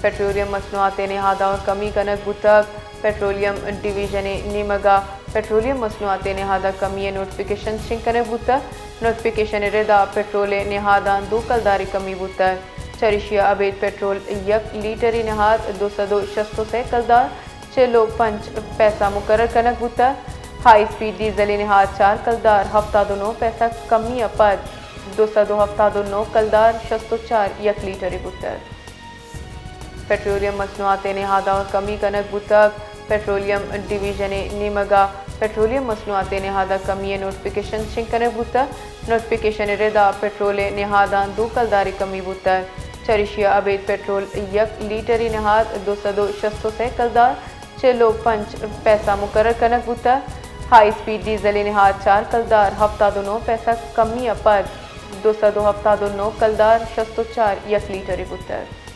پٹرولیم مصنوعات ءِ نہاداں کمی کنگ بوتگ۔ پٹرولیم ڈویژن ءِ نیمگ ءَ پٹرولیم مصنوعات ءِ نہاداں کمی ءِ نوٹیفکیشن شنگ کنگ بوتگ۔ نوٹیفکیشن ءِ ردا پٹرول ءِ نہاداں دو کلدارے کمی بوتگ۔ چریشی ءَ ابید پٹرول یک لیٹرے نہاد دو سد ءُ شست ءُ سے کلدار چل ءُ پنچ پیسہ مقرر کنگ بوتگ۔ ہائی اسپیڈ ڈیزل ءِ نہاد چار کلدار ہفتاد ءُ نو پیسہ کمی ءَ پد دو سد ءُ ہفتاد ءُ نو کلدار شست ءُ چار یک لیٹرے بوتگ۔ پٹرولیم مصنوعات ءِ نہاداں کمی کنگ بوتگ۔ پٹرولیم ڈویژن ءِ نیمگ ءَ پٹرولیم مصنوعات ءِ نہاداں کمی ءِ نوٹیفکیشن شنگ کنگ بوتگ۔ نوٹیفکیشن ءِ ردا پٹرول ءِ نہاداں دو کلدارے کمی بوتگ۔ چریشی ءَ ابید پٹرول یک لیٹرے نہاد دو سد ءُ شست ءُ سے کلدار چل ءُ پنچ پیسہ مقرر کنگ بوتگ۔ ہائی اسپیڈ ڈیزل ءِ نہاد چار کلدار ہفتاد ءُ نو پیسہ کمی ءَ پد دو سد ءُ ہفتاد ءُ نو کلدار شست ءُ چار یک لیٹرے بوتگ۔